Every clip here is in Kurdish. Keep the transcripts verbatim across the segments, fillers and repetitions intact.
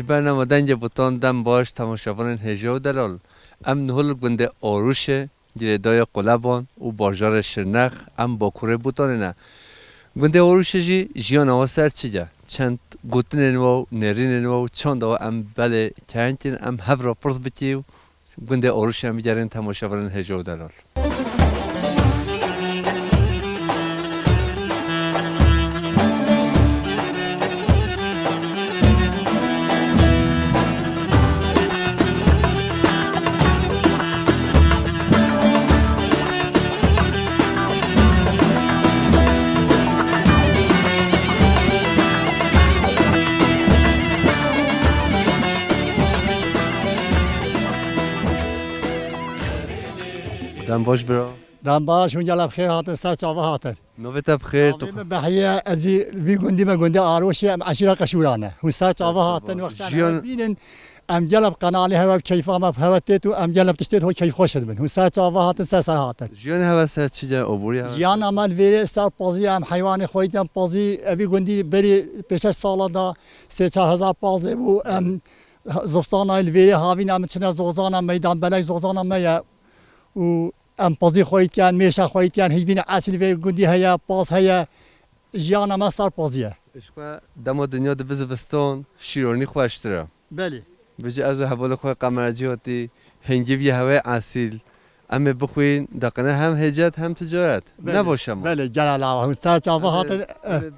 Bernama Dengê Botan, dem baş temaşevanên hêja û delal. Em niho li gundê Arûşê, girêdayê Qulebon û bajarê Şirnex, em bakurê Botanê ne. Gundê Arûşê jî jiyana we ser çi ye? Çend gotinên we û nêrînên we û çanda we em belê kehên kîn, em hev re pirs bikî û gundê Arûşê em bigerin temaşevanên hêja û delal. Dem baş bira. Dem baş, hûn gelek bi xêr hatin, ser çava hatin. Navê te bi xêr, tu Navê min Behiye, ez ê vî gundî me gundê Aroşê, em eşîra Qeşûran e. Hûn ser çava hatin, wexta em Jiyan hewe bînin, em gelek bi qenalê hewe, bi keyfa me bi hewe têt û em gelek bi tiştê ho keyfxweş dibin. Hûn ser çava hatin, ser ser hatin. Jiyan hewe ser çi ye, oborî hewe ser Jiyana me li vêrê ser pazî ye, em heywanê xwe dîtin pazî, evî gundî berî pêşeş sala da sê çar hezar pazê bû, em zivstana li vêrê havîna min çine zozana meydan belek zozana me ye. Û em pazî xweyîtiyan, mêşa xweyîtiyan, hîvîna esil vê gundî heye, paz heye, jiyana me ser pazî ye. Ji xwe dema dinya dibe zivistan, şîronî xweştir e. Belê. Bijî ez û hevalê xwe Qemercî hatî, hingivî hewê esil. Em ê bixwîn, deqine hem hêcet hem ticaret. Belê, Ne baş e ma? Belê, gel ala, hûn ser çava hatin. Em ê,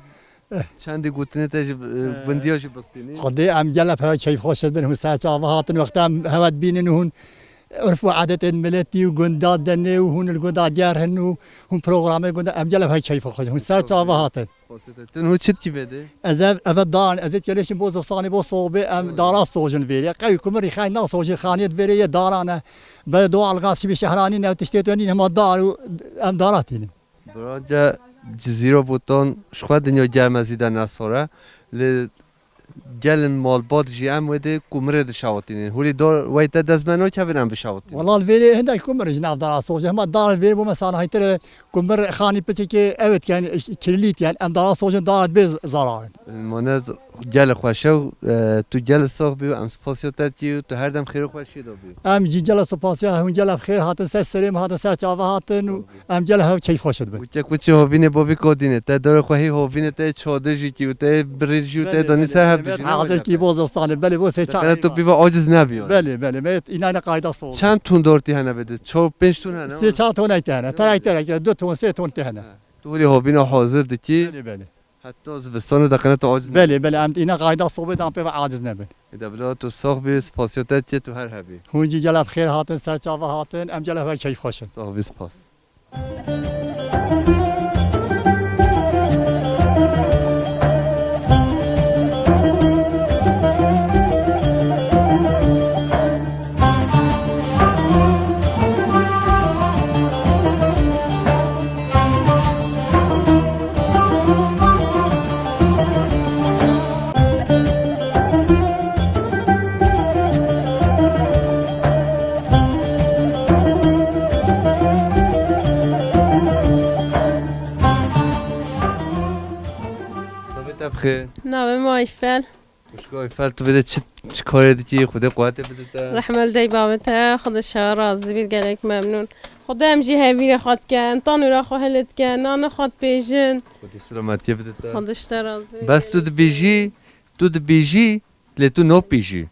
em ê Çendî gotinê te ji, e, Eh. bindiya jî bistînî. Xwedê em gelek hewe keyfxweş dibin, hûn ser çava hatin, wexta em hewe dibînin hûn urf û adetên miletî û gunda denê û hûn li gunda diyer hin û hûn programê gunda, em gelek hewe keyfxweş, hûn ser çava hatin. Spasê te. Tu niho çi dikî vê de? Ez ev, eve daran, ez ê têlêşim bo zivistanê, bo soxbê, em dara sojin vêrê. Qey kumirî xey nasojin, xaniyê di vêrê yê daran e. Be doğal gaz şibî şehranî ne, tiştê tu nîn, hema dar û em dara tînin. Birace Cizîra Botan, ji xwe dinya germ e zî de ne sor e. Li gelin malbat jî em wê dê kumirê dişawitînin. Hûrî dor wey te dest me nakevin em bişawitînin. Wela li vêrê hindek kumir ji nav dara soje. Hema dar vê bo me sanahîtir e, kumir xanî piçekê evet yani kirlît yani em dara soje dar bê zararin. Mane gelê xweş e, e, tu gelê sax bî û em spasiya te dikî û tu her dem xêr û xweşiyê de bî. Em jî gelek spasiya hûn gelek xêr hatin ser serê min hatin ser çava hatin û em gelek hev keyfxweş dibin. Weke ku çi hovînê bovî kodînê, te dorê xwe hî hovînê te çadir jî kî û te birîr jî û te Belê, danî belê, ser hev belê, dijî belê, ne hazir weke kî bo zivstanê, belê bo sê çavê tu bîva aciz nebî. Belê, belê, me îna ne qayda soğuk. Çend tundortî hene bide? Çar pênc tun hene? Sê çar tun hene. Terek terek, du tun, sê tun tê hene. He. Tu hûrî hovîna hazir dikî. Belê, belê. Heta zivistanê deqine tu aciz nebî. Belê, belê, em îna qayda soğuk dan pê ve aciz nebin. Ê de bila tu sax bî, spasiya te dikê tu her hebî. Hûn jî gelek bi xêr hatin, ser çava hatin, em gelek ve keyfxweş in. Sax bî, spas. Navê te bi xêr. Navê min Ayfel. Xwişka Ayfel, tu bide çi, çi karê dikî? Xwedê quwetê bide te. Rehme li dayê bavê te, Xwedê ji we razî bî, gelek memnûn. Xwedê em jî hevîrê xwe dikin, tanûra xwe hilê dikin, nana xwe dipêjin. Xwedê selametiyê bide te. Xwedê ji te razî bî. Bes tu dibêjî, tu dibêjî, lê tu nabêjî.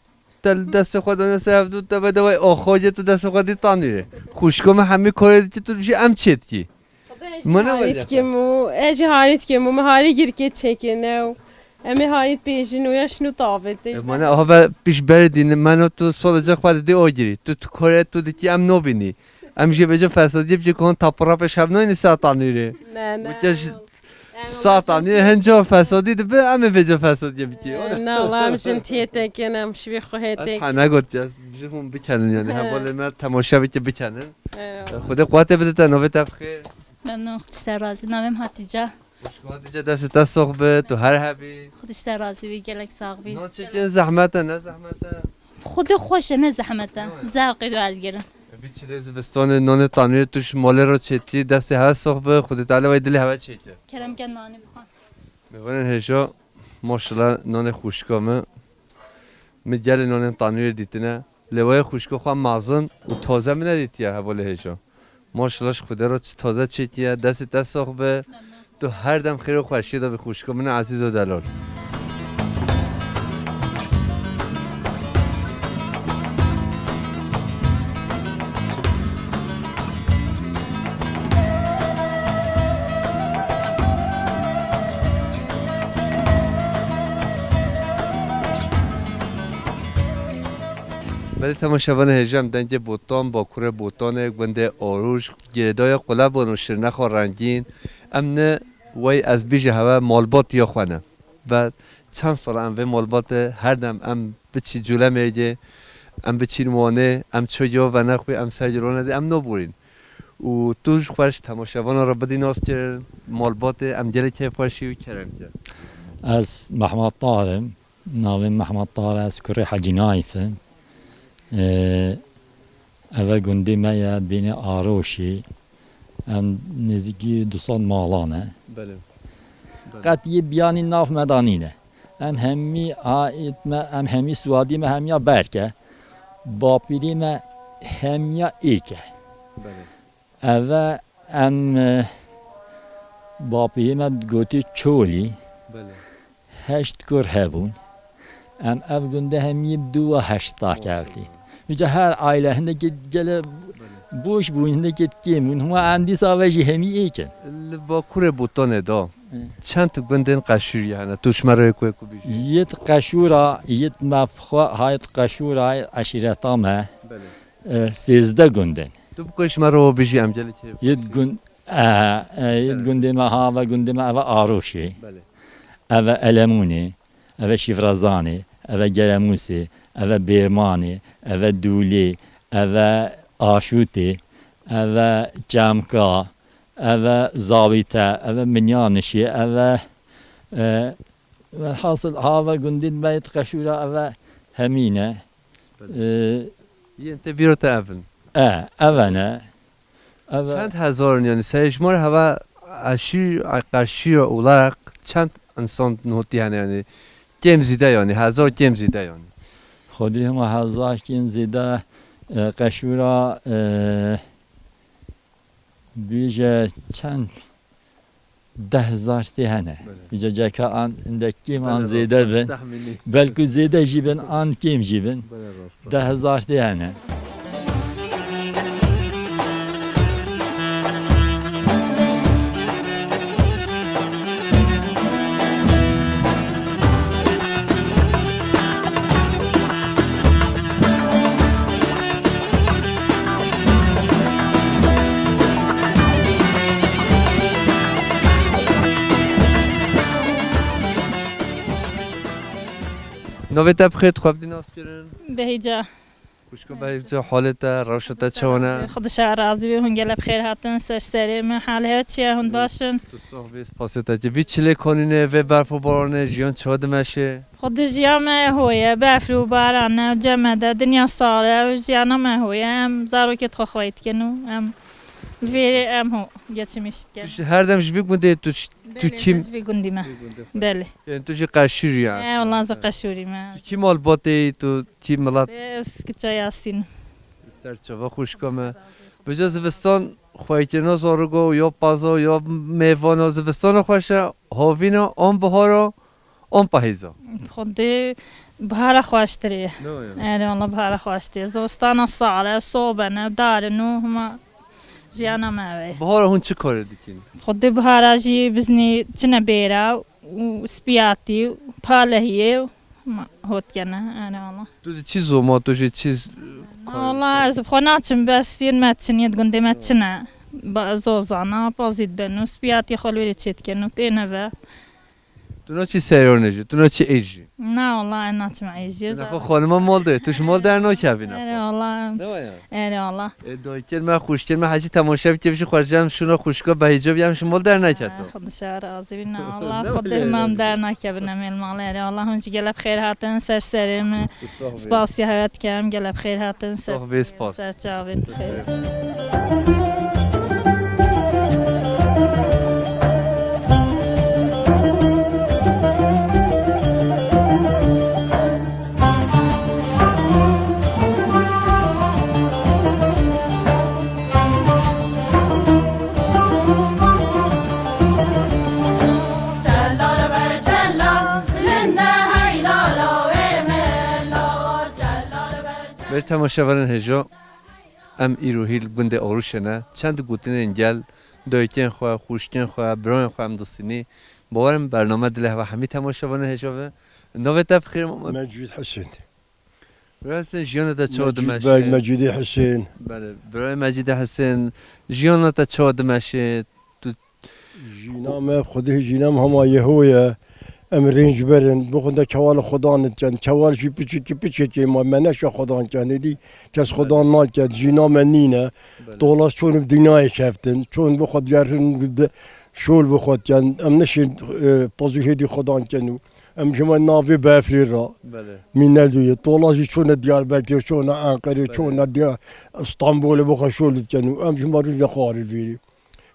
Te li destê xwe dane ser hevdû, te bedeway oxoyê tu destê xwe dî tanî. Xwişko me hemî korê dikî, tu jî em çê dikî. Mane harî dikim û ez jî harî dikim û me harî girkê çêkirine û em ê harî pêjin û ya şinû tavê tê. E, mane aha be pîş berê dîne, mano tu solece xwe didî o girî. Tu, tu korê tu dikî em nobînî. Em jê bêje fesadiyê bikî kon tapira pê şev nayînî saetan wîrê. Ne, ne. Weke ji Em saetan wîrê hin ca fesadî dibe, em ê vêce fesadiyê bikî. E, ne, wala em jin tiyê tekin, em şivê xwe hê Ez tek. ha negot ya, ji hûn bikenin yani. He. Hevalê me temaşe bike bikenin. E. E, Xwedê quwetê bide te, navê te bi xêr. Memnun, Xwedê ji te razî. Navê min Hatîce. Xwişka Hatîce, destê te sox be, tu her hebî. Xwedê ji te razî bî, gelek sax bî. Nan çêkin zehmet e, ne zehmet e? Xwedê xweş e, ne zehmet e. Ne. Zevqê werdigirin. Vî çilê zivistanê nanê tanûyê tu ji malê re çêtî, destê hewe sox be, Xwedê Teala wey dilê hewe çêke. Kerem ke nanê bixwe. Mêvanên hêja, maşallah nanê xwişka me. Min gelê nonên tanûrê dîtine. Lê wê xwişko xwe mazin û taze min nedîtiye hevalê hêja. Maşallah ji Xwedê re çi taze çêkiye, destê te sax be. Tu her dem xêr û xweşiyê de bî xwişko min ezîz û delal. Belê temaşevanê hêja, em dengê Botan, bakurê Botanê, gundê Arûş, girêdayê Qulebûn û Şirnexa Rengîn. Em ne wey ez bîjî hewe malbatiya xwe ne. Ve çend sal em vê malbatê her dem em biçî Culemêrgê, em biçîn Wanê, em ço yo venexwî, em ser yo nedî, em naborîn. Û tu ji xwe ji temaşevana re bidî naskirin, malbatê, em gelek kêfxweşî û kerem ke. Ez Mehmet Tahir im. Navê min Mehmet Tahir e, ez kurê Hecî Naîf im. Ee, eve gundê me ye, bînê Aroşî. Em nêzîkî du sed mala ne. Belê. Belê. Qet yê biyanî nav me de nîne. Em hemî aîd me, em hemî siwadî me hemiya berk e. Bapîrê me hemiya êk e. Belê. Eve em, e, bapîrê me digotî Çolî. Belê. Heşt kur hebûn. Em ev gundê hemî bi dû ve heşt ta kevtî. Maşallah. Îca her aile hindekê gele boş bûn, hindekê kêm bûn. Hema em dîsa ve jî hemî êk in. Li Bakurê Botanê de Hı. çend gundên qeşûrî hene? Tu ji me re yê ku yê ku bijî. Yêt qeşûra, yêt me bi xwe, ha yêt qeşûra, yêt eşîreta me. Belê. E, sêzdeh gund in. Tu bi ku ji me re bijî, em gelê kêf. Yêt gund, e, e, yêt Evet. gundê me ha ve gundê me eve Aroşê. Belê. Eve Elemûnê, eve Şîfrezanê, eve Geremûsê, eve Bêrmanê, eve Dûlê, eve Aşûtê, eve Çemka, eve Zawîte, eve Minyanişê, eve, e, velhasil ha ve gundên me yêt qeşûra eve hemî ne. Belê. E, Yên tê bîra te ev in. E, eve ne. Eve Çend hezar in, yani, serê ji me re heve eşîr, qeşîr olarak çend insan notî hene, yani, kêm zîde, yani, hezar kêm zîde, yani. Xwedî hema hezar kêm zîde, e, qeşûra, e, bêje çend deh hezar tê hene. Belê. Îca ceka an hindek kêm an Belê, zêde rast, bin. Tahmînî. Belkû zêde jî bin, an kêm jî bin. Belê, rast. Deh hezar tê hene. Navê te bi xêr, tu xwe bidî naskirin? Behîca. Xwişko Behîca, halê te, rewşa te çawa ne? Xwedî şer razî be, hûn gelek bi xêr hatin ser serê min. Halê hev çi ye, hûn baş in? Tu sax bî, spasê te kir. Vî çilê kanînê, vê berf û baranê, jiyan çawa dimeşe? Xwedî jiya me ho ye, berf û baran e, cem me de, dinya sar e, û jiyana me ho ye. Em zarokê xwe xweyî dikin û em li vêrê em ho geçimîş dikin. Tu ji her dem ji vî gundê tu ş-, tu Belê, kîm? Ez ji vî gundî me. Vî gundê xwe. Belê. Yani tu jî qeşûrî ya? E, wela ez qeşûrî me. Tu kî malbatê yî, tu kî milet? Ez kiça Yasîn. Ser çava xwişka me. Bica zivistan xweyîkirina zarogo ya pazo ya mêvano, zivistana xweş e, havîna an bihara an pahîza? Xwedê bihara xweştir e. Ne waya? Erê, wela bihara xweştir e. Zivistana sar e, sobe ne, dar in û hema jiyana me ev e. Bihara hûn çi karê dikîn? Xwedê bihara jî biznî çine bêra û spiyatî û palehiyê û ma hot kene, erê wela. Tu diçî zoma, tu jî çi z-, karê Wela dikî? Ez bi xwe naçim, bes yên me çin, yên gundê me çine. Ba-, zozana, pazî dibin û spiyatî xwe li wêrê çê dikin û têne ve. Tu naçî seranê jî, tu naçî êj jî? Na wela, ez naçim êj jî. Tu nexwe xanima mal de, tu ji mal dernakevî nexwe. Erê wela. Ne waya? Erê wela. Ê, dayikên me, xwişkên me, hecî temaşe bike, bijî xwe ji em şûna xwişka Behîca bî, em ji mal derneketin. Xwedî şer razî bî, na wela, Ne Xwedê waya? Hema em dernakevin em ê li malê. Erê wela, hûn jî gelek bi xêr hatin ser serê min. Spasiya hewe dikim, gelek bi xêr hatin ser Sax bê, spas. Ser çavên bi xêr. Temaşevanên hêja, em îro hî li gundê Arûşê ne. Çend gotinên gel, dayikên xwe, xwişkên xwe, birayên xwe em distînî. Bawer im bername dilê hewa hemî temaşevanên hêja be. Navê te bi xêr, Mehmet? Mecîd Hisên. Birayê Hisên, jiyana te çawa dimeşe? Mecîd Beg, Mecîdê Hisên. Belê, birayê Mecîdê Hisên, jiyana te çawa dimeşe? Tu Jîna me, Xwedê jîna me hema Yeho ye. Em rêncber in. Bi xwe de kewal Xwedan dikin. Kewal jî piçekî piçekî ma me neşa Xwedan kin. Êdî kes Xwedan nakin. Jîna me nîne. Belê. Tola çon bi dinyayê keftin. Çon bi xwe digerin, bi de-, şol bi xwe dikin. Em neşin, e, pazû hêdî Xwedan kin û em ji me navê befrê ra. Belê. Mînel dûye. Tola jî çone Diyarbekirê, çone Enqerê, Belê. çone Diya-, Stenbolê bi xwe şol dikin û em ji me rûj nexwarê vîrî.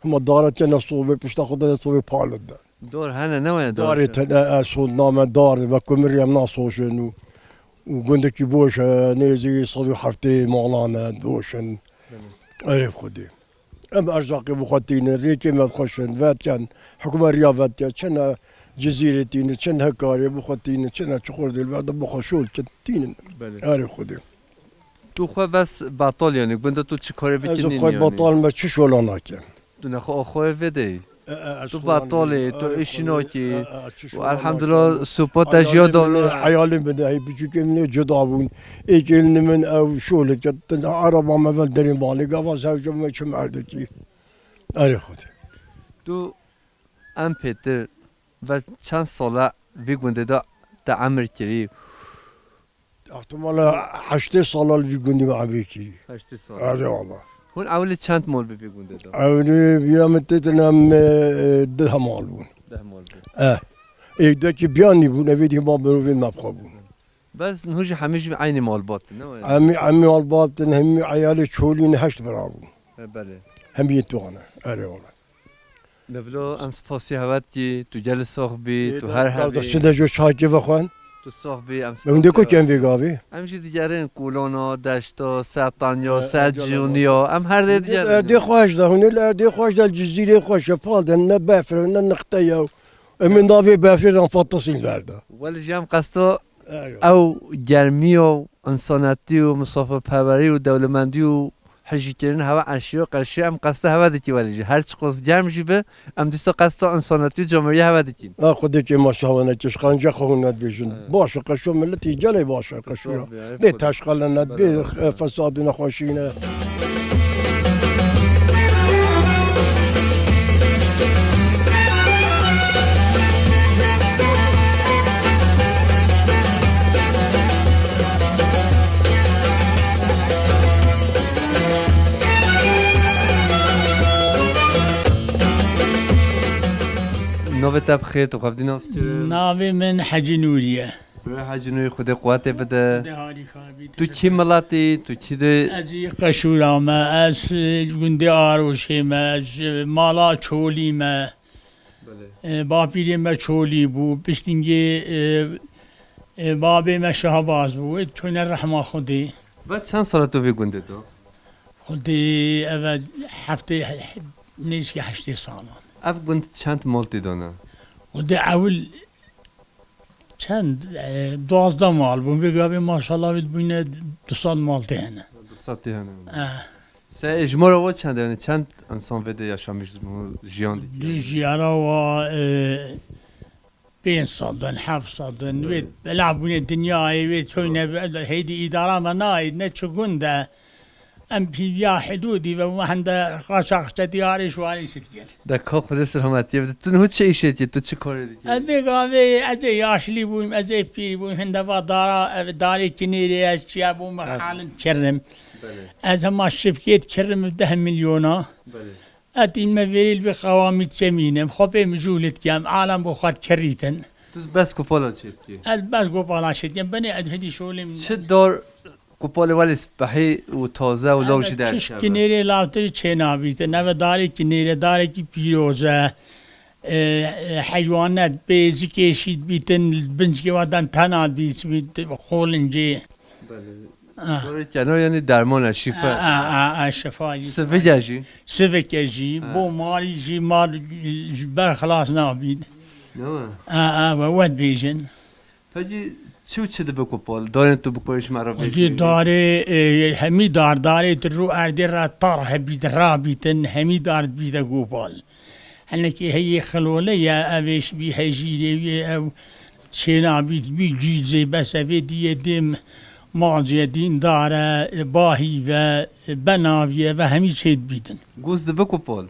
Hema dara tene sobê, pişta xwe de sobê pal de. Dor hene ne waya dor? Darê tene, e, sond name dar, ve kumir em nasoşin û, û gundekî boş e, nêzî sed û heftê malan e, boş in. Belê. Erê Xwedê. Em erzaqê bi xwe tînin, rêkê me xweş in, vetken, hikûmet riya vetken, çene Cizîrê tînin, çene Hekarê bi xwe tînin, çene Çuxurdêl ver de bi xwe şol kin tînin. Belê. Erê Xwedê. Tu xwe bes betal, yanî gunda tu çi karê Ez bikin xwe nînî, yanî? Betal me çi şola nakem. Tu nexwe axwe vedeyî. E, e, ez Tu xwe betal î, tu e, işî xwe, nakî. e, e, çi Û şola elhamdulillah nakem. supa te Eyalê jiya min, dawla. Eyalê min de hey biçûkê min ê cuda bûn. Êkê li min ew şolê ket. Araba me vel derê malê. Gava zewca me çi merdekî. Erê Xwedê. Tu em pêtir ve çend sala vî gundê de te emir kirî? Ehtimala heştê sala li vî gundî me emrê kirî. Heştê sala. Erê wala. Hûn ewilî çend mal bi vî gundê de? Ewilî vîra min têtin em, e, deh mal bûn. Deh mal bûn. Eh. Êdekî biyanî bûn, evê dî hema mirovên me bi xwe bûn. Bes hûn jî hemî jî eynî malbat in, ne wayê? Hemî, hemî malbat in, hemî eyalê çolî ne heşt bira bûn. E, belê. Hemî yê tuane. Erê wala. Li vilo em spasî hewe dikî, tu gelî sax bî, Ê, tu da-, her da-, da hebî. Çi de jo çakê vexwen? Tu sax bî, em spasî hewe dikî. Hûn dê ku kem vê gavê? Em jî digerin Kolona, Deşta, Sertanya, Ê, Sercûniya, em her dê digerin. Erdê xweş de, hûn ê li erdê xweş de, Cizîrê xweş e, pal de ne befr e, ne nixte ye. Em ê navê befrê re fantasîn ver de. Welê jî em qesto Eyvallah. Ew germiya û însanetî û misafirperwerî û dewlemendî û hijîkirin hewe eşîyo qeşî em qesta hewe dikî welî jî. Her çiqas germ jî bi, em dîsa qesta însanetî û camêrî hewe dikîn. A Xwedê kê maşa we neke, ji qanca xwe hûn nedibêjin. Evet. Baş e, qeşo miletî gelê baş e, qeşo ya. Bê teşqelenet, bê, e, fesad û nexweşî ne. Navê te bi xêr, tu xwe bi dî nas kirin? Navê min Hecî Nûrî ye. Birê Hecî Nûrî, Xwedê quwetê bide. Xwedê harîka bî, teşekkür. Tu kî miletî, tu kî de? Ez ji Qeşûra me, ez, e, ji gundê Aroşê me, ji mala Çolî me. Belê. E, bapîrê me Çolî bû, piştîngê, e, e, babê me Şahbaz bû, wê çûne rehma Xwedê. Ve çend sala tu vê gundê de? Xwedê eve heftê, nêzîkî heştê salan. Ev gund çend mal tê de ne? Xwedê ewil çend, e, duwazdeh mal bûn. Vê gavê maşallah vê bûne du sed mal tê hene. Du sed tê hene. Eh. Se êjmara we çend e? Yanî çend însan vê de yaşamîş, jiyan dikir? Dû jiyara wa, e, pênc sed in, heft sed in. Wê Evet. bela bûne dinyayê, wê çoyne Evet. be-, hêdî îdara me nayê, ne çi gund e. Em pîviya hidûdî ve û hende qaçaxçe diyarê şwarê çi dikin. De ka Xwedê selametiyê bide. Tu niha çi îşê dikî? Tu çi karê dikî? Ez vê gavê, ez ê yaşlî bûm, ez ê pîr bûm, hinde va dara, ev darê kinêrê ez çiya bûm, Evet. halim kirim. Belê. Ez hema şifkêt kirim deh milyona. Belê. Ez tînme vêrî li vê qewamî çemînim, xwe pê mijûl dikem, alem bo xwe dikirîtin. Tu bes kopala çê dikî? Ez bes kopala çê dikim, benê ez hidî şolê min. Çi dar Kopalê welê spehî û taze û law jî Evet, derkeve. Çişk kinêrê lawtirî çênabîtin. Eve darê kinêrê, darekî pîroz e. E, e, heywanet bê, zikê şît bîtin, bincikê wadan tena dît bît, xolincê. Belê. Ah. Dorê kenar yanî derman e, şîfa. A, a, a, a, şifa jî. Sivik e jî. Sivik e jî. Ha. Bo marî jî mar ji ber xilas nabît. Ne mi? A, a, we wet bêjin. Peki Çi û çi dibe Kopal? Darên tu bikorî ji me re bêjî. Xwedî darê, e, hemî dar, darê di rû erdê re tar hebît, rabîtin, hemî dar dibîte Kopal. Hinekî heyê xilole ye, ev êş bî hejîrê wê, ew çênabît bî cîcê, bes evê dî yê dêm macê dîndar e, bahîve, benavî ye ve hemî çê dibîtin. Goz dibe Kopal?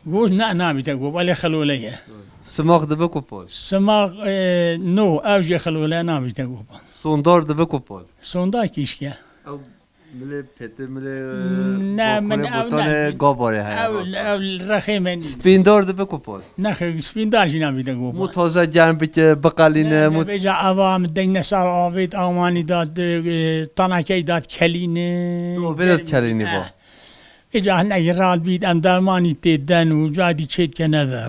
Goz ne, nabîte Kopal, ê xilole ye. Simaq dibe Kopal? Simaq, e, no, ew jê xilole nabîte Kopal. Sondar dibe Kopal? Sondar kîşk e. Ew milê pêtir, milê, e, Ne, min bakurê ew botanê ne. Gabarê heye Ew, rasta. Ew rexê me nîne. Spîndar dibe Kopal? Nexê, spîndar jî nabîte Kopal. Mû taze germ bike, biqelîne, Ne, mû ne, bêja eva min deng nesar avêt, awanî dat, e, tanakey dat kelîne. Tu avê dat kelîne ba? Eh. Îca hinekî radbît, em dermanî tê den û cadî çêdike neve.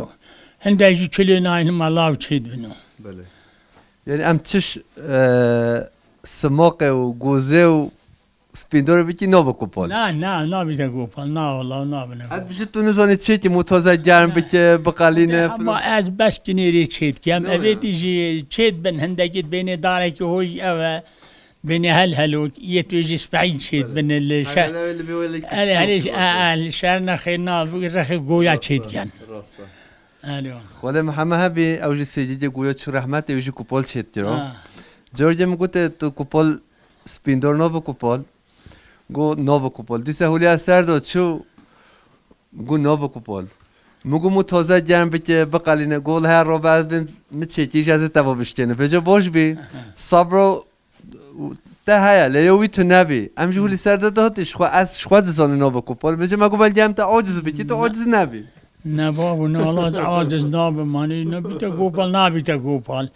Hindek jî çilê nayîn hima law çêdibin û. Belê. Yani em çiş, e, simaqê û gozê û spîndorê bikî nabe Kopal? Na, na, nabîte Kopal, na wala, nabine Kopal. Ez bijî tu nizanî çêkî mû taze germ bike, biqelîne, Ama filan. Ez bes kinêrê çêdikem. Ne evê ya? Dî jî çêdibin hindekî bênê darekî hoy ew e. Bênê hel helok, yê tu jî spehîn çêdibin li şer. Hele, hele, hele, hele, şer nexê nav, rexê goya çêdiken. Rasta. Alo. Xwelê Mihemed hebî, ew jî sêcîgê goya çi rehmetê, ew jî Kopal çêdikir, ha. Ha. Cargê min gote, tu Kopal spîndor nabe Kopal? Go nabe Kopal. Dîsa hûliya ser de çû, go nabe Kopal. Min go mû taze germ bike, biqelîne. Go li her robe ez bin, min çêkî jî ez ê teva bişkêne. Vêca baş bî. Sabro te heye, lê yo wî tu nebî. Em jî hûlî ser de dihatî, ji xwe ez, ji xwe dizanim nabe Kopal. Vêca me go belkî em te aciz bikî, tu aciz nebî. Ne babo, ne wala aciz nabim, hani nabîte Kopal, nabîte Kopal.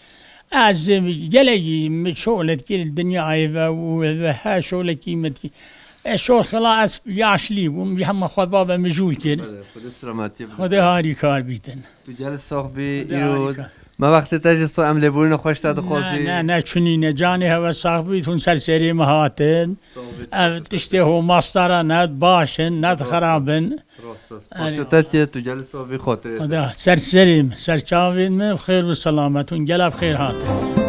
Ez, e, gelekî min şolet kir dinyayê ve û ve her şolekî min dikir. E, şol xila ez yaşlî bûm, hema xwe babe mijûl kir. Belê, Xwedê selametiyê bide. Xwedê harî kar bîtin. Tu gelî sax bî, Xwedê îro harî kar. Me wextê te jî sa em lêborîna xweş te dixwazî. Ne, ne, ne, çinî ne, canê hewe sax bît, hûn ser serê me hatin. Sax bî, sax bî. Ev tiştê homastara ne baş in, ne xerab in. Rast e, spasiyê te dikim, tu gelî sax bî, xatirê te. Xweda, ser serê min, ser çavên min, bi xêr û selamet hûn gela bi xêr hatin.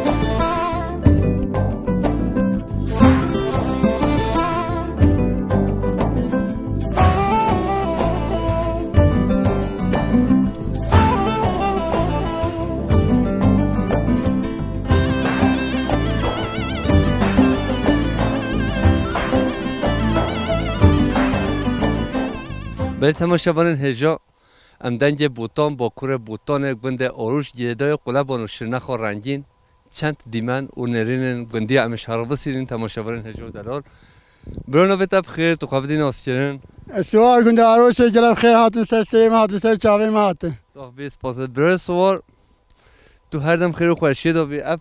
Belê temaşevanên hêja, em dengê Botan, bakurê Botanê, gundê Arûş, girêdayê Qulebano Şirnexa Rengîn, çend dîmen û nêrînên gundiya em ê ji hev re bisînin, temaşevanên hêja û delal. Biro navê te bi xêr, tu xwe bidî naskirin. Ez Siwar gundê Arûşê, gela bi xêr hatin, ser serê me hatin, ser çavê me hatin. Sax bî, spas. Biro Siwar, tu her dem xêr û xweşiyê de bî. Ev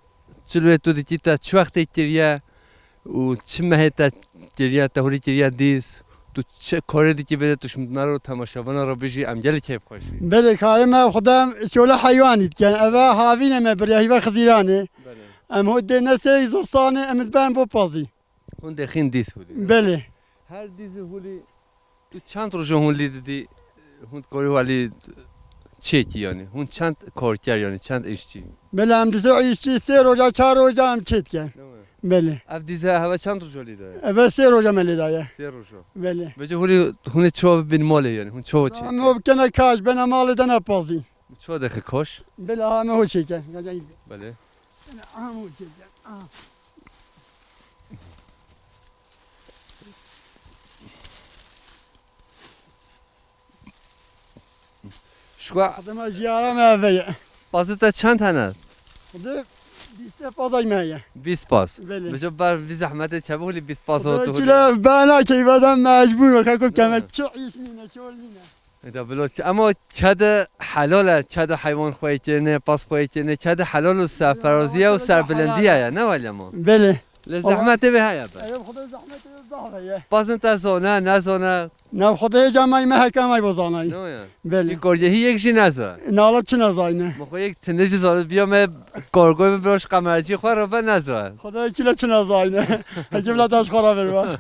çilwê tu dikî te çi wextê kiriye û çi mehê te kiriye, te hûlî kiriye dîs, tu çi karê dikî vê de tu ji me re û temaşevana re bijî, em gelî keyfxweş bî. Belê, karê me xwedem şole heywanî dikin. Eve havîne me biriya hîve Xizîranê. Belê. Em hû dê ne sêrî zistanê em diben bo pazî. Hûn dêxîn dîs hûlî. Belê. Her dîzî hûlî tu çend roja hûn lî didî, hûn dikorî walî çêkî yanî? Hûn çend karker yanî, çend îşçî? Belê, em dîzî îşçî sê roja, çar roja em çêdikin. Belê. Ev dîze heve çend roja lî daye? Eve sê roja me lê daye. Sê roja. Belê. Vêca hûlî, hûnê çawa bibîn malê yanî? Hûn çawa çêkin? Em o bikene kaş, bena malê dene pazî. Çawa dexi kaş? Belê, aha me ho çêke. Belê. Belê, aha me ho çêke. Aha. Şuka Adama ziyara me eve ye. Pazê te çend hene? Xwedê bîst pazay me ye. Bîst paz. Belê. Bijo ber vî zehmetê çabuxlî bîst paz o tu. Kile bana keyfeden mecbur me kakum keme çi iş nîne, şol nîne. Eda bilo ki, ama kedi helal e, kedi heywan xweyê kirine, paz xweyê kirine, kedi helal û serferaziye û serbilendiye ye, ne wele ma? Belê. Lê zehmetê vê heye be. Ev Xwedê zehmetê vê zahve ye. Pazin te zone, nezone. Ne Xwedê hêca may me heke may bo zanay. Ne ya? Belê. Î korgehî yek jî nezwe. Nala çi nezayne. Ma xwe yek tine jî zane, biya me korgoy bi broş kameracî xwe re be nezwe. Xwedê kile çi nezayne. Heke bila taş xwe re verwa.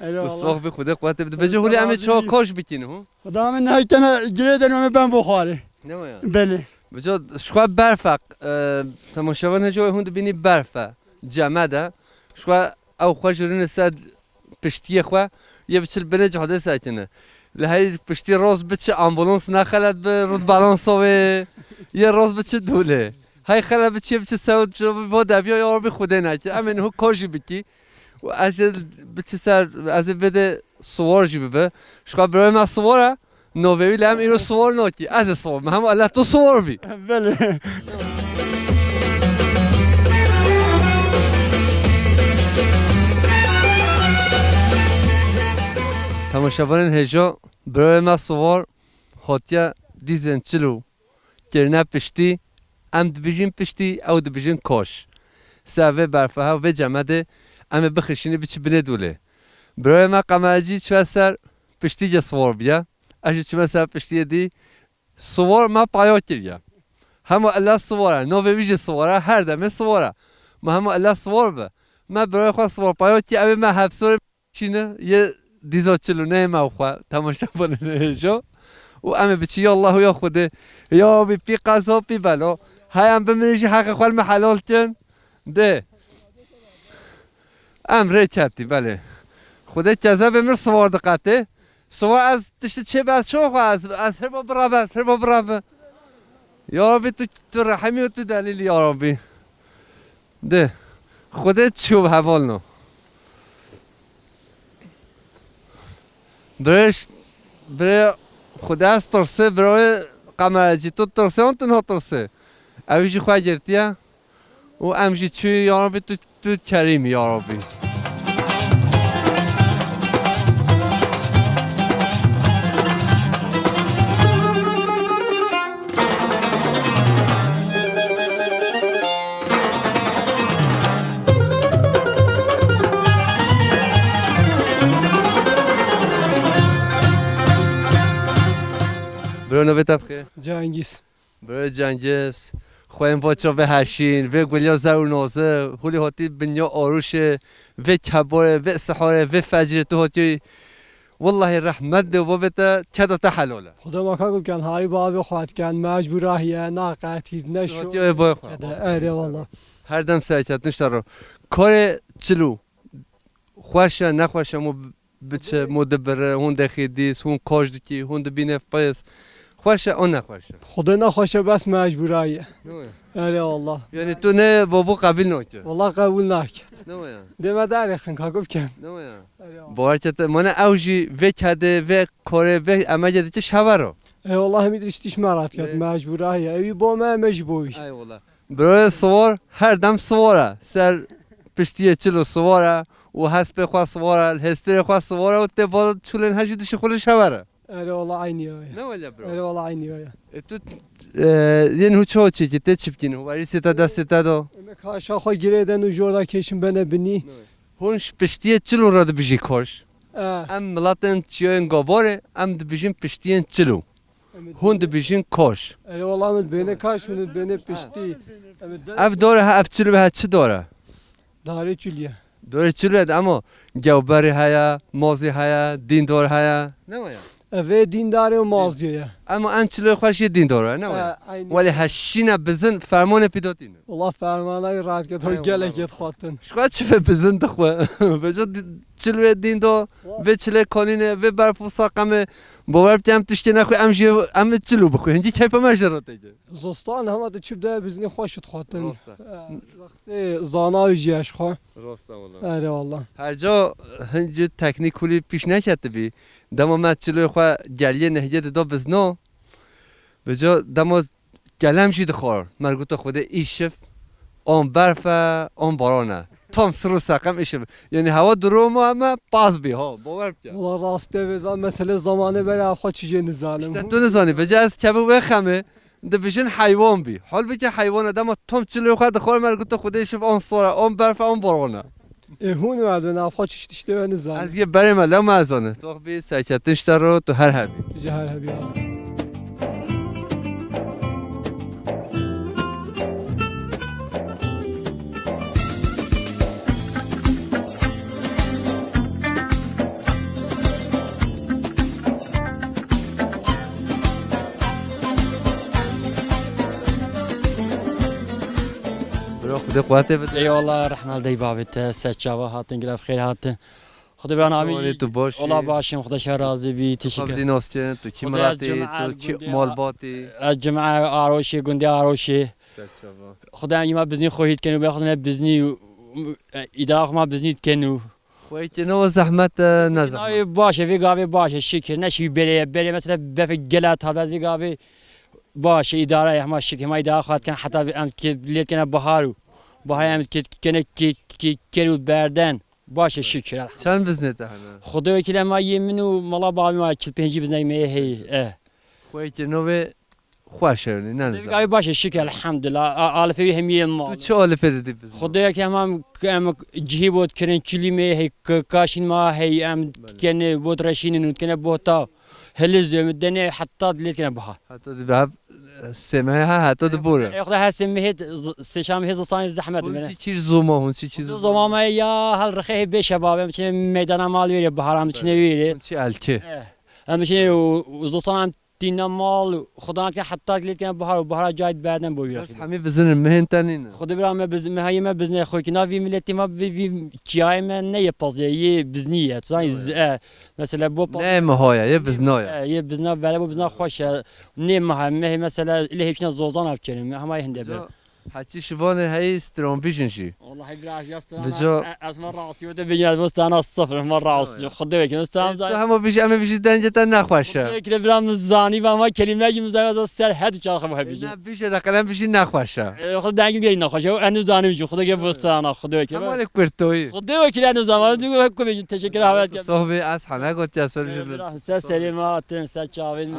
Eyvallah. Tu sox bi Xwedê quwetê bide. Vêca hûlî em ê çawa koş bikîn hu? Xweda min nehekene girê de nome ben bo xwarê. Ne ya? Belê. Vêca ji xwe berf e, e, temaşevan hêca hûn dibînî berf e. ceme de. Şixwe ew xwe ji rûnê ser piştiyê xwe yê biçil binê cihadê sekine. Li hey piştî roz biçi ambulans nexelet bi rût balanso wê. Yê roz biçi dûlê. Hey xelet biçi biçi sewt bo debiya ya Rabbî Xwedê neke. Em ê niho kar jî bikî. Û ez ê biçi ser, ez ê bêdê siwar jî bibe. Şixwe birayê me siwar e. Novê wî li em îro siwar nakî. Ez ê siwar bim. Hema Allah tu siwar bî. Belê. Temaşevanên hêja, birayê me siwar hatiye dîzên çil û kirine piştî, em dibijîn piştî, ew dibijîn koş. Ser vê berfeha, vê cemedê, em ê bixişînî biçî binê dûlê. Birayê me Qemercî çûye ser piştî ge siwar bûye. Ez jî çûme ser piştiyê dî. Siwar me paya kiriye. Hema illa siwar e, navê wî jî siwar e, her demê siwar e. Me hema illa siwar be. Me birayê xwe siwar paya kiriye, ew ê me hevsorê çîne yê dîza çil û neyê me û xwe temaşevanê hêja. Û em ê biçî ya Allahu ya Xwedê. Ya Rabbî pî qeza pî bela. Hey em bimirî jî heqê xwe li me helal kin. Dê. Em rê ketî, belê. Xwedê kezebê min siwar diqetê. Siwar ez tiştî çê be ez çawa xwe ez, ez her ba birave, ez her ba birave. Ya Rabbî tu, tu rehemî û tu delîlî ya Rabbî. De. Xwedê çû bi hevalno. Birêş, birê Xwedê ez tirsê, birê Qemercî tu tirsê, an tu natirsê. Ew jî xwe girtiye. Û em jî çû ya Rabbî tu, tu kerîm ya Rabbî. Bro, navê te bixêr? Cengîz. Bro Cengiz, xweyên va çav vê heşîn, vê gulya zer û naze, hûlî hatî binya arûşê, vê kebarê, vê siharê, vê fecrê tu hatî. Wellahî rehmet dê û babê te, keda te helal e. Xuda maka ku bikin, harî bavê xwe dikin, mecbûr ahiye, naqetî, ne Tu hatî ê bayê xwe. Kede, erê wala. Her dem serketin ji te re. Karê çilû, xweş e, nexweş e, mo biçe, mo dibire, hûn dexî dîs, hûn koş dikî, hûn dibîne pis. Xweş e, o nexweş e. Xwedê nexweş e, bes mecbûra ye. Ne waya? Erê wallah. Yani tu ne babo qebîl nake? Wallah qebûl nake. Ne waya? Dê me derêxin, kako bikin. Ne waya? Erê wallah. Bawer ke te, mane ew jî vê kedê, vê korê, vê emegê dike şevero. Ey wallah, hemî tiştî ji me re diket, Ne? mecbûra ye. Ewî bo me, me jî bo wî. Ey wallah. Birayê siwar her dem siwar e. Ser piştiyê çilo siwar e û hespê xwe siwar e, li hêstirê xwe siwar e û tê va çûlên hejî dişî xwe li şever e. Erê wala eynî ya. Ne wele bro? Erê wala eynî ya. E tu, e, yên hû ço çêkî tê çi bikîn? Hû werîsê te destê te do? Emek haşa xwe girê den û jor da kêşin bene binî. Ne wele. Hûn ji piştiyê çilo re dibijî koş. E. Em miletên çiyayên Gaborê, em dibijîn piştiyên çilo. Hûn dibijin koş. Erê wala min bêne kaş, hûn bêne piştî. Ev dor e, ev çil be, çi dor e? Darê çil ye. Dorê çil be, ama gewberî heye, mazî heye, dîndor heye. Ne waya? Ev ê dîndarê û mazî ye. Ama en çilo xweş yê dîndor e, ne waya? He, eynî. Welê heşîne bizin fermanê pîdotîne. Wala fermana rahat ket, Eyvallah. Gelek yet xwatin. Şixwe çi ve bizin dixwe. Veco di-, çil ve dîndo, Wa- ve çile konîne, ve berf û saqeme. Bawer bike em tiştê nexwe, em jî, em çilo bixwe. Hingî keyfa me jê re têke. Zostan hema tu çi bide bizinî xweş dixwatin. Rost e. He, wextê zana wî jî eşxwe. Rost e wala. Erê wala. Her ca hingî teknîk kulî pîş neketibî. Dema me çilo xwe geliyê nehiyê dido bizno. Veco dema Kelem jî dixwar. Merguta Xwedê îşev, on berf e, on baran e. Tam sir û seqem îşev. Yani hewa durumu ama paz bî ha. Bawer bike. Wala rast e, ve mesele zamanê bere xwe çi jê nizanim. İşte tu nizanî. Bece ez kevin wê xemê. Dibijin heywan bî. Halbuki heywan e, dema tam çilo xwe dixwar, merguta Xwedê îşev on sor e, on berf e, on baran e. Ê hûn we dibin, ev xwe çi tiştê we nizanin. Ez yê berê me, lew me ez zane. Dox bî, serketin ji te re, tu her hebî. Tu jî her hebî abi. Bro, Di quwetê bide. Eyvallah, rehmel dey bavê te, ser çava hatin, gilaf xêr hatin. Xwedê ben amî. Çawanî tu baş î? Ola başim, Xwedê şer razî bî, teşekkür. Xwedî nas çi, tu kî miletî, tu çi malbatî? Ez cemaê Aroşê, gundê Aroşê. Ser çava. Xwedê em îma biznî xwe hît kenû, be xwedê ne biznî, e, îdara xwe ma biznî kenû. Xweyke ne o zehmet e, ne zehmet. Navê baş e, vê gavê baş e, şikir. Ne şî berê, berê mesela befê gela tabe ez vê gavê baş e, îdare ye, hema şikir, hema îdare xwe dikin, heta em ke-, lê dikene bahar û bahar em ke-, kene ke-, ke-, ker û berden. Baş e, şikir, elhamdülillah. Çend biznê te hene? Xwedê wekîl e, ma yê min û mala babê ma çil pêncî biznekî me yê heyî, e. Xweyke navê Xweş e, ne nizam. Gavê baş e, şikir, elhamdülillah. A-, alifê wî hemî yên mal. Tu çi alifê didî bizin? Xwedê yek hemam, em cihî bot kirin, çilî me hey, k-, kaşîn ma hey, em Belê. Kene bot reşînin û kene bota. Heliz em dene heta dilê kene biha. Heta di biha, sêmehê ha, heta di bûre. E, Xwedê her sêmehê z-, sêşamehê zistanê zehmet Hûn bine. Çi kîr zoma, hûn çi kîr Xwedê zoma? Zoma me ya hel rixê hê bê şebab, em çine meydana mal wêrê, biharan çine Belê. Wêrê. Hûn çi elkê? E, em çine û, û zistan em Tîna mal, xudan ke heta lê kene bahar û bahara cayê berden bo wî Bes rexî. Hemî bizin in, mehên te nîne. Xwedê bira me biz-, mehayê me bizne xwe ki nav vî miletê me vî, vî çiyayê me ne yê pazê, yê biznî ye. Tu zanî Yo, yo. Z-, e, mesela bo pa- Ne meha ye, yê bizna ye. E, yê bizna, vere bo bizna xweş e. Nê meha, mehê mesela ilê hêpşina zozan ev çêne, me hema hinde ber. Heçî şivanê heyî stranbîjin jî. Wallahî bira ya strana. Bijo. E, ez me rastî wede bêjin, ez me strana sifir, me rastî. Xwedê wekî, me strana. Tu hema bijî, em ê bijî dengê te nexweş e. Xwedê wekî bira min zanî ve, ama kelîme jî min zanî, ez ser her çax xwe bijî. Ne, bijî de qelem bijî nexweş e. E, xwe dengim gelî nexweş e, enu zanim jî, xwedê ke bu strana, xwedê wekî. Ama ne kurtoyî. Xwedê wekî enu zaman, tu hek ku bêjin, teşekkür havet. Sohbê, ez hana gotiya ser jî. Bira, ser serê me hatin, ser çavên.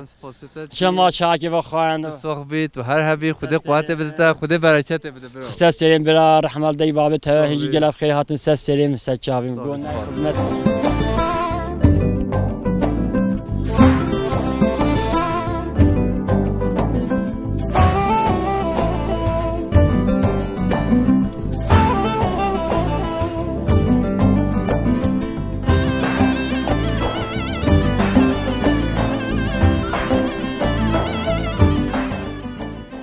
Şema şakê ve xwayanda. Tu sox bî, tu her hebî, Xwedê quwetê bide te, Xwedê bereketê bide bira. Xise serên bira, rehmal dey babê te, hêjî gelef xêr hatin ser serê min, ser çavê min. Gonay xizmet.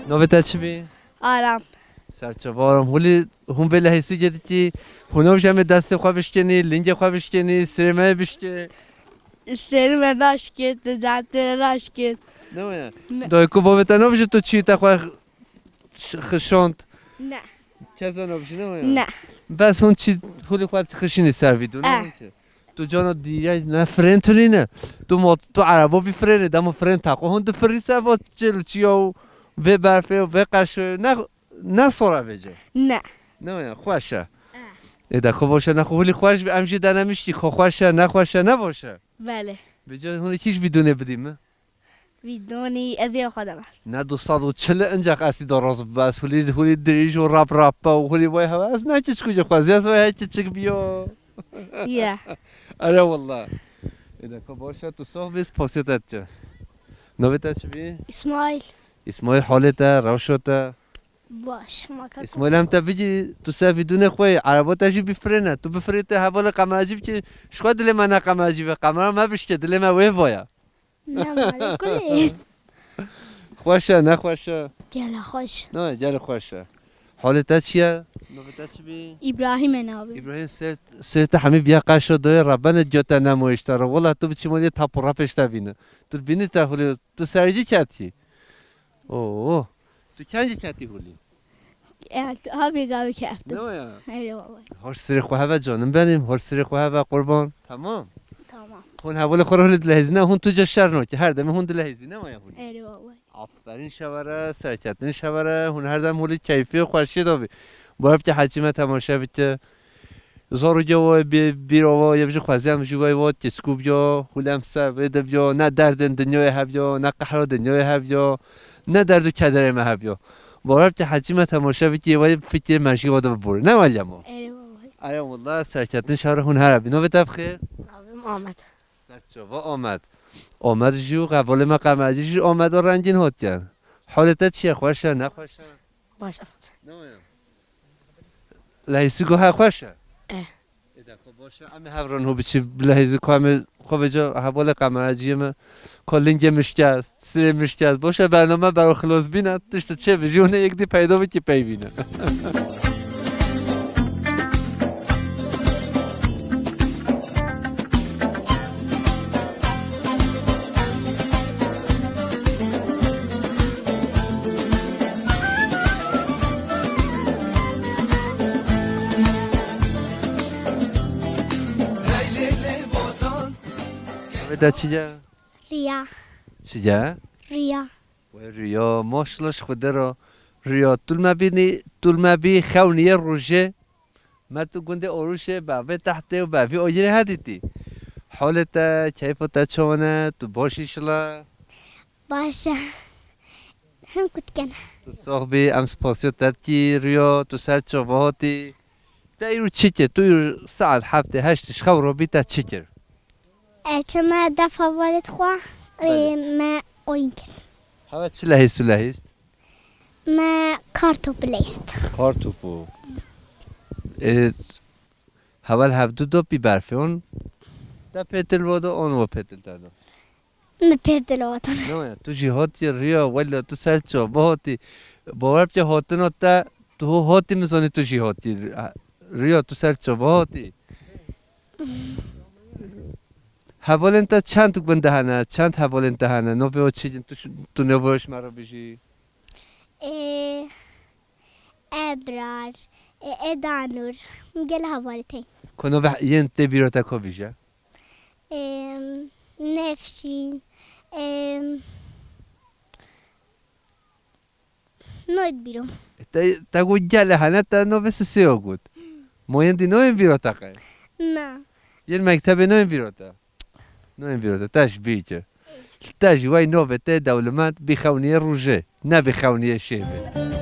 Navê te çi bî? Aram. Serçe Aram. Hûlî hûn vê lehîsî dikî, hûn ew jemê destê xwe bişkenî, lingê xwe bişkenî, sirê me bişkê. Sirê me naşkê, tu dentê naşkê. Ne waya? Ne. Dayku bavê te nabijî tu çî te xwe ş-, xişand? Ne. Keza nabijî ne waya? Ne. Bes hûn çî hûlî xwe xişînî ser vî dû, ne Eh. Hûn ki? Tu cana dîye ne firên tu nîne. Tu mot-, tu erebo bî firênê, dema firên taqo hûn difirî ser va çêl û çiya û vê berfê û vê qeşoyê. Ne, ne sora vêce. Ne. Ne waya, xweş e. Eh. Ê de xwe baş e, ne xwe hûlî xweş bî, em jî denemiştî, xwe xweş e, ne xweş e, ne baş e. Belê. Vêce hûn kî ji bidûnê bidî min? Bidûnî ez ê xwe de me. Ne du sed û çil e, incax ez î daraz bibe. Ez hûlî, hûlî dirîj û rap rap be û hûlî vay hewe. Ez ne kiçikû jî xwezî, ez wê hey kiçik biyo. Ya. Ere wallah. Ê de ka baş e, tu sox bî, spasiya te dike. Navê te çi bî? Îsmaîl. Îsmaîl, halê te, rewşa te? Baş, ma ka. Îsmaîl, em te bigî, tu ser vîdûnê xwe yî, ereba te jî bifirêne. Tu bifirê te hevalê qemercî bikî, ji xwe dilê me ne qemercî be, qemera me bişke, dilê me wê vaya. Ne malê kulê. Xweş e, ne xweş e? Gele xweş. Ne, gele xweş e. Halê te çi ye? Navê te çi bî? Îbrahîm e navê. Îbrahîm, ser, ser te hemî biya qeşo doyê rebene diyo te nemo îşte re. Wela tu biçî malê tap û rapê îşte bîne. Tu bînî te hûlê, tu sergî ketî. Oo. Tu kengî ketî hûlî? Ya, tu abi gavi keftim. Ne o ya? Eyvallah. Hoş sirê xwe heve canım benim, hoş sirê xwe heve qurban. Tamam. Tamam. Hûn hevalê xwe re hûn dilehêzî ne, hûn tu ca şer nake, her demê hûn dilehêzî ne o ya hûn? Eyvallah. Aferin şevere, serketin şevere, hûn her dem hûlî keyfî û xweşiyê de bî. Bu hep ki hecî me temaşe bike. Zor û gewa bê bîr ava, yê bijî xwezî em jî wey vat, keçikû biya, hûlem ser vê de biya, ne derdên dinyayê hebiya, ne qehra dinyayê hebiya, ne derd û kederê me hebiya. Bawer ki hecî me temaşe bikî, wey fikir me jî wa de bibûrî. Ne weliya ma? Erê wallahî. Erê wallah, serketin şer hûn her hebî. Navê te bi xêr? Navê min Amed. Serçava Amed. Amed jî û hevalê me Qemercî jî Amed û rengîn hatiye. Halê te çi ye? Xweş e, ne xweş e? Baş e. Ne waya? Lehîsî guhe xweş e? Eh. Ê de xwe baş e, em ê hev rin hû biçî bilehîzî ku em ê xwe vêca hevalê Qemerciyê me, ku lingê min şikest, sirê min şikest. Baş e, bername bero xilos bîne, tişt çê bijî hûn ê yek dî peyda bikî pey bîne. Te çi ye? Riya. Çi ye? Riya. We Riya, maşallah ji Xwedê re. Riya, tu li me bînî, tu li me bî xewniyê rojê. Me tu gundê Oruşê, bavê Tehtê û bavê Oyirê hedîtî. Holê te, keyfa te çawan e? Tu baş îşila? Baş e. Hin ku dikene. Tu sax bî, em spasiya te dikî, Riya, tu ser çava hatî. Te îro çi kir? Tu îro saet heftê heştê ji xew robî te çi kir? E, çima def hevalê xwe, e, Belê. Me oyun kir. Hewe çi lehîst û lehîst? Me kartopu lehîst. Kartopu. E, heval hevdu do pî berfê on. Te pêtil vodo, on vo pêtil te do. Min pê dil watan. No ya, tu jî hatiye Riya, wella tu ser çava hatî. Bawer bike hatina te, tu ho hatî, min zanî tu jî hatî. Riya, tu ser çava hatî. Hevalên te çend gund hene, çend hevalên te hene? Novê wan çi, tu, tu novê wan ji me re bijî. Ê, Ebrar, ê, Edanur, gel hevalê te. Ku novê yên tê bîra te ku bijî? Em, Nefşîn, em, nayê bîro. Te, te got gelê hene, te novê sisê got. Ma yên dî nayên bîra te qey? Na. Yên mektebê nayên bîra te? Nayên bîra te, te ji bîr kir. Te jî wey novê te dewlemend bî xewniyê rojê. Nebî xewniyê şêvê.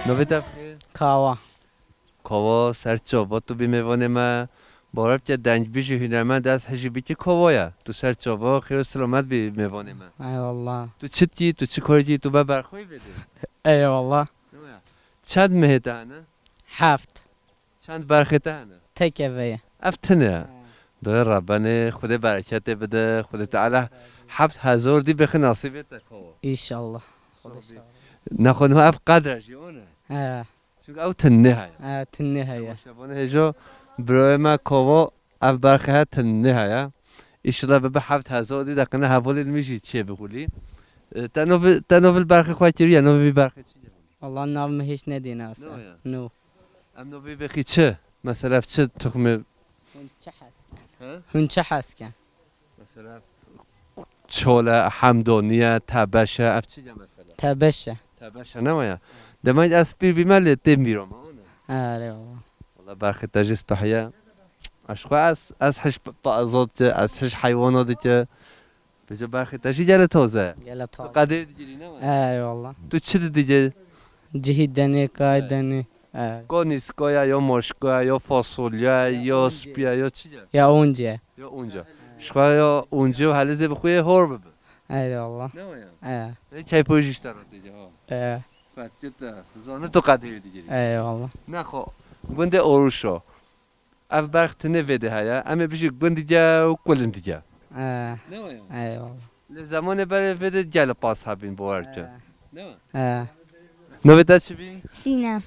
Novê te bi xêr? Kawa. Kova, ser çava tu bî mêvanê me. Bawer bike dengbîj û hunermend ez hejî bikî Kovaya. Tu ser çava xêr û selamet bî mêvanê me. Eyvallah. Tu çi dikî, tu çi kar dikî, tu be berxweyî vêdê? Eyvallah. Çend mehê te hene? Heft. Çend berxê te hene? Tek eve ye. Ev tine ye. He. Doyê Rebenê, Xwedê bereketê bide, Xwedê Teala heft hezar dî bixi nasîbê te Kova. Înşallah. Nexwe niha ev qedre jî, o ne? He. Çunke ew tinê heye. He, tinê heye. Şevane hêjo, birayê me Kova, ev berxê he tinê heye. Îşillah bibe heft hezar dî deqine hevalên min jî çê bixulî. E, te novê, te novê li berxê xwe kiriye, novê vî berxê çi ye? Valla nav min hîç nedîne asa. No ya. No. Em novê vexî çi? Mesela çi tuxmê? Hûn çi hes ken? He? Hûn çi hes ken? Mesela, çol e, hemdonî ye, tebeş e, ev çi ye mesela? Tebeş e. Tebeş e, ne waya? Demek ez pîr bîme lê tên bîro me, ne? Erê valla. Valla berxê te jî speh ye. Ez xwe ez, ez hiş pa-, pa-, zot ki, ez hiş heywana dike. Pêca berxê te jî gele taze ye. Gele taze. Tu qedê digirî, ne waya? Erê valla. Tu çi didigê? Cihî denê, kay denê. He. Ko nîskoya, yo moşkoya, yo fasulya, yo spiya, yo çi ye? Ya unce. Yo unce. Şixwe yo unce û helizê bi xwe yê hor bibe. Eyvallah. Ne o ya? He. Ne keypo jî işte rotê ha. He. Fetiyeta. Zanî tu qedê digirî. Eyvallah. Ne xo. Gundê Oruşo. Ev berx tinê vê de heye. Em ê bijî gundige û kulindige. He. Ne o ya? Eyvallah. Lê zemanê berê vê de gelê pas hebîn bawer ke. He. Ne o? He. Novê te çi bî? Sînem.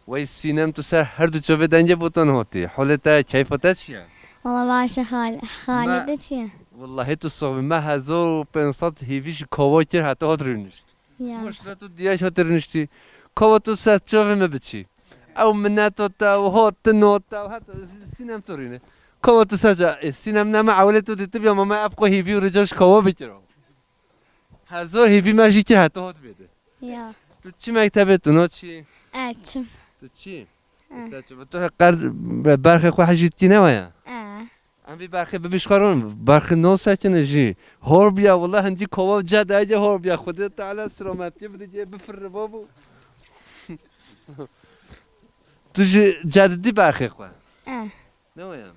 Wey Sînem, tu ser her du çavê dengê botan hatî. Holê te, keyfa te çi ye? Wala baş e, hal-, halê te çi ye? Wallahî tu sax bî. Me hezar û pênc sed hîvî ji Kova kir heta hat rûnişt. Ya. Maşallah tu diya hat rûniştî. Kova tu ser çavê me biçî. Ew mineto te, ew hatino te, ew heta Sînem tu rûne. Kova tu ser ca-, e, Sînem ne me ewlê tu dîtibî, ama me ev xwe hîvî û rica ji Kova bikiro. Hezar hîvî me jî kir heta hat vê de. Ya. Tu çi mektebê, tu naçî? E, çim. Tu çi? E. Mesela çi? Tu qer-, berxê xwe hejî dikî, ne waya? E. Em vî berxê bibî ji xwe ron, berxê nasekine jî. Hor biya, wela hindî Kova cedayê hor biya. Xwedê Teala selametiyê bide, cê bifirre babo. Tu jî cedidî berxê xwe? E. Ne waya?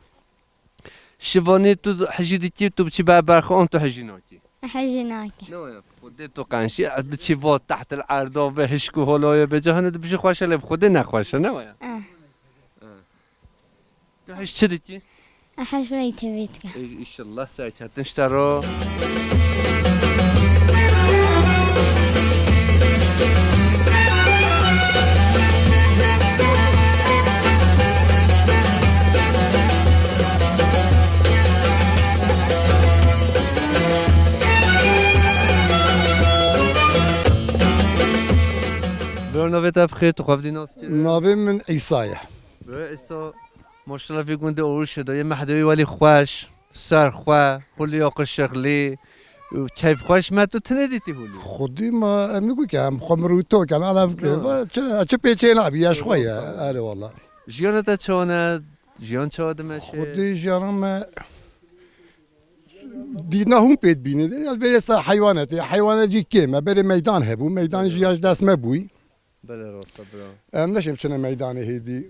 Şivanî tu hijî dikî, tu biçî ber berxan, tu hijî nakî? Hijî nakî. Ne waya? Xwedê tu qenşî, ez biçî va tehtil erda ve hişk û holayê bêca, hene dibijî xweş e, lê bi Xwedê nexweş e, ne waya? Eh. Eh. Tu hij çi dikî? Ez hij weyî tevî dikim. Ê, înşallah serketin ji te re. Navê te bi xêr, tu xwe bidî nas kirin? Navê min Îsa ye. Bi Îsa, maşallah vî gundê Orûşê de yê mehdewî welî xweş, ser xwe, hûlî ya qişixlî, û keyfxweş me tu tinê dîtî hûlî. Xwedî ma em nigotin em xwe mirû tok em elev ki. Na. Çi, çi pêçê nabî, ya ji xwe ye. Erê wala. Jiyana te çawa ne? Jiyan çawa dimeşe? Xwedî jiyana me dîna hûn pê dibînin. Ya vêrê ser heywanetê. Heywanet jî kêm e. Berê meydan hebû. Meydan jî ya ji dest me bûyî. Belê, rast e, bira. Em neşêm çine meydanê hêdî.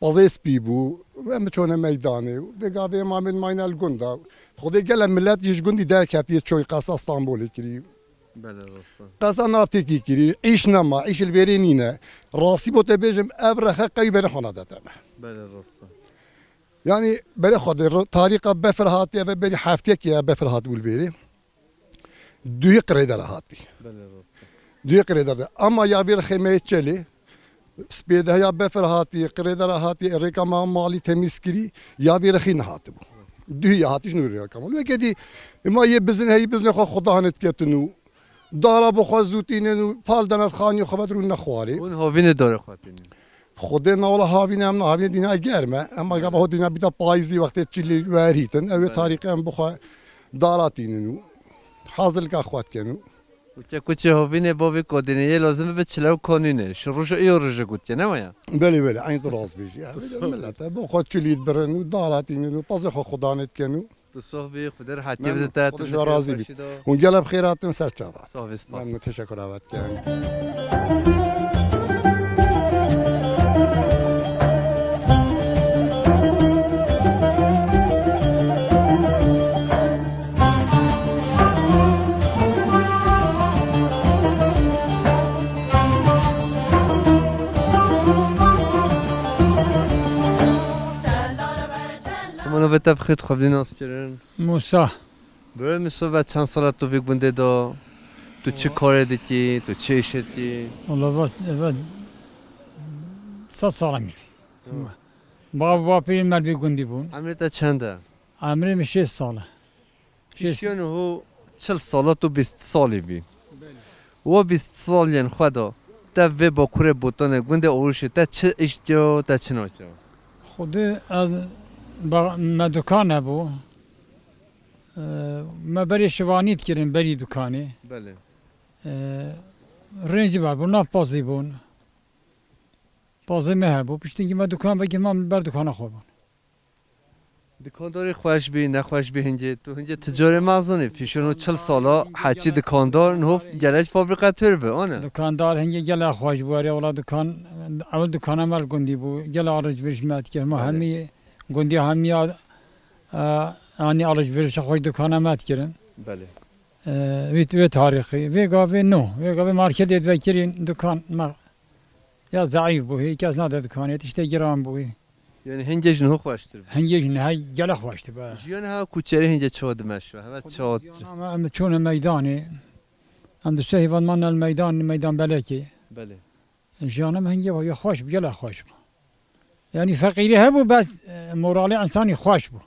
Pazê spî bû. Em biçone meydanê. Vê gavê em amên mayne li gunda. Xwedê gelek milet jî ji gundî derketiye çoy qesa Stenbolê kirî. Belê, rast e. Qesa navtêkî kirî. Îş nema. Îş li vêrê nîne. Rastî bo te bêjim, ev rexe qey berê xwe nadete me. Belê, rast e. Yanî berê xwe dê ro-, tarîqa befir hatiye ve berî heftiyekê ya befir hatibû li vêrê. Duhî qirêdara hatî. Belê, rast e. Duhî qirêdar de. Ama ya vê rixê me yê çelê, spêdeheya befir hatî, qirêdara hatî, rêka ma malî temîz kirî, ya vê rixî nehatibû. Duhî ya hatî ji nû rêka mal. Weke dî, ma yê bizin heyî bizinê xwe xudan diketin û dara bo xwe zûtînin û pal denet xaniyê xwe vedrûn nexwarê. Hûn hovînê darê xwe tînin? Xwedê newla havîne em havîne dîna germ e. Ema gava ho dîna bîta payîzî wextê çilî werhîtin. Ew ê tarîqê em bixwe dara tînin û hazirlika xwe dikin û. Û ke kuçê hovînê bo vî kodînê yê lazim bibe çile û konîne. Şu roja îro roja gotiye, ne waya? Belê, belê, eyn tu rast bêjî. Ya, millet e, bo xwe çilî dibirin û dara tînin û pazê xwe xudanê dikin û. Tu sox bî, Xwedê rehetiyê bide te, tu ji we razî bî. Hûn gelek bi xêr hatin ser çava. Sox bî, spas. Memnun, teşekkür evet yani. Hema navê te bi xêr, tu xwe bidî nas kirin. Musa. Bi Musa ve çend sala tu vî gundê de? Tu çi karê dikî? Tu çi îşê dikî? Wala va, va, sed sala min. Hı. Bav bapîrê me vî gundî bûn. Emrê te çend e? Emrê min şêst sal e. Şêst. Pişiyan hu çil sala tu bîst salî bî. Belê. Wa bîst saliyên xwe de te vê bakurê Botanê gundê Orûşê te çi îş dikiya, te çi nakiya? Xwedê ez ba-, me dukan hebû. Ee, me berê şivanî dikirin berî dukanê. Belê. Ee, rêncî ber bûn, nav pazî bûn. Pazê me hebû. Piştî me dukan vekir, me ber dukana xwe bûn. Dukandarî xweş bî, nexweş bî hingê. Tu hingê ticarê mezin î. Pîşeno çil sala heçî dukandar, niho gelek fabrîka tür bi, ane? Dukandar hingê gelek xweş bû. Erê wala dukan, ewil dukana me li gundî bû. Gelek alışveriş me dikir. Ma Belê. Hemî gundî hemiya, e, anî alışverişa xweş dukana me dikirin. Belê. E, wê, wê tarîxî. Vê gavê no. Vê gavê marketê divekirîn dukan me ya zeîf bû. Hê kes nade dukanê. Tiştê giran bû. Yani hingê ji niho xweştir bû. Hingê ji niha gelek xweştir bû. Jiyana ha kuçerî hingê çawa dimeşe, heve çawa. Jiyana me, em çûne meydanê. Em di sehî van man el meydan, meydan belekê. Belê. Jiyana me hingê ya xweş bû, gelek xweş bû. Yani feqîrî hebû, bes, e, moralê insanî xweş bû.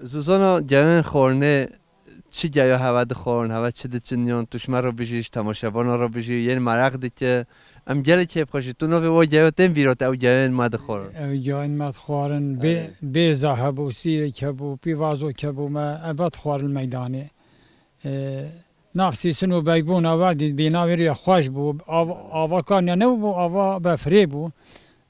Zûzana gewên xwarinê çi geya heve dixwarin, heve çi diçin yan, tu ji me re bijî, ji temaşevana re bijî, yên meraq dike. Em gelek kêfxweş in. Tu navê wa geya tên bîra te, ew gewên me dixwarin. Ew gewên me dixwarin. Bê-, Erê. Bêza hebû, sîrek hebû, pîvazok hebû, me ev dixwarin meydanê. E, nav sîsin û beybûna we dît, bîna wê rê xweş bû. Av-, ava kanya ne bû, ava befrê bû.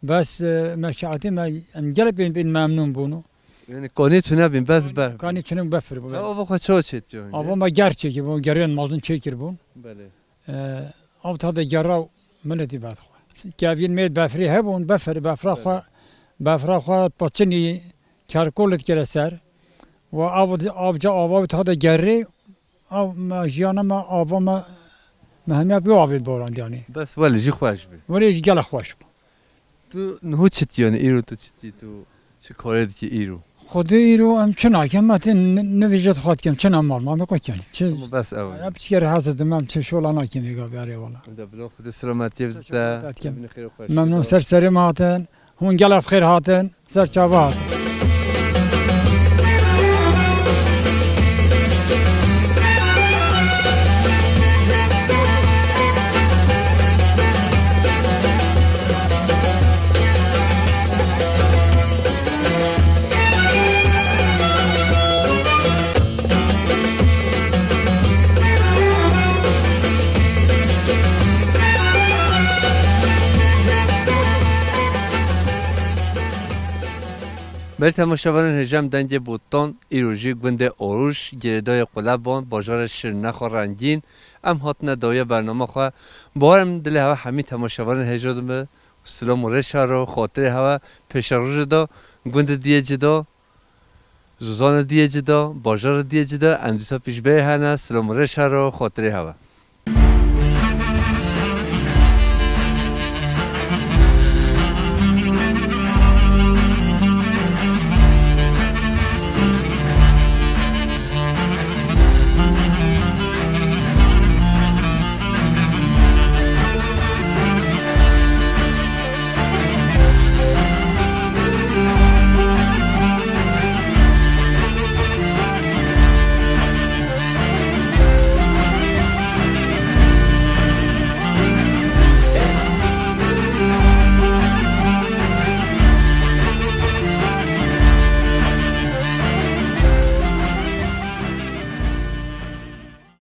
Bes, e, me şaetê me, em gelek bên, bên memnûn bûn. Yani kanî tune bîn, bes ber. Kanî tune befir bû. Ha, ava xwe çawa çêtiyo hingê? Ava me ger çêkir bûn, gerên mazin çêkir bûn. Belê. E, av ta de gera miletî vet xwe. Kevîn mêd befrê hebûn, befir, befra xwe, Belê. Befra xwe paçinî kerkol dikire ser. Wa av, avca ava ta de gerê, Av me, jiyana me, ava me, me hemiya bi avê borand yani. Bes welê jî xweş bî. Welê jî gelek xweş bû. Tu niho çi dikî yani, îro tu çi dikî, tu çi karê dikî îro? Xwedê îro em çi nakin, me tê ni-, nivîje xwe dikim, çina mal, ma me xwe kin. Çi Ama bes ew. Em çi kere hez didim, em çi şola nakin vêga biyarê wala. Da bila Xwedê selametiyê bide te. Teşekkür ederim. Emînê xêr û xweş. Memnun, ser serê me hatin. Hûn gelek bi xêr hatin. Ser çava hatin. Belê temaşevanên hêja, em dengê Botan, îro jî gundê Oruj, girêdayê Qulebon, bajarê Şirnexo rengîn. Em hatine dawiya bernama xwe. Bawer im dilê hewa hemî temaşevanên hêja dibe. Silam û rêş haro, xatirê hewa, pêşerojê de gundê diyê cida, zozanê diyê cida, bajarê diyê cida, em dîsa pîşbeyê hene, silam û rêş haro, xatirê hewa.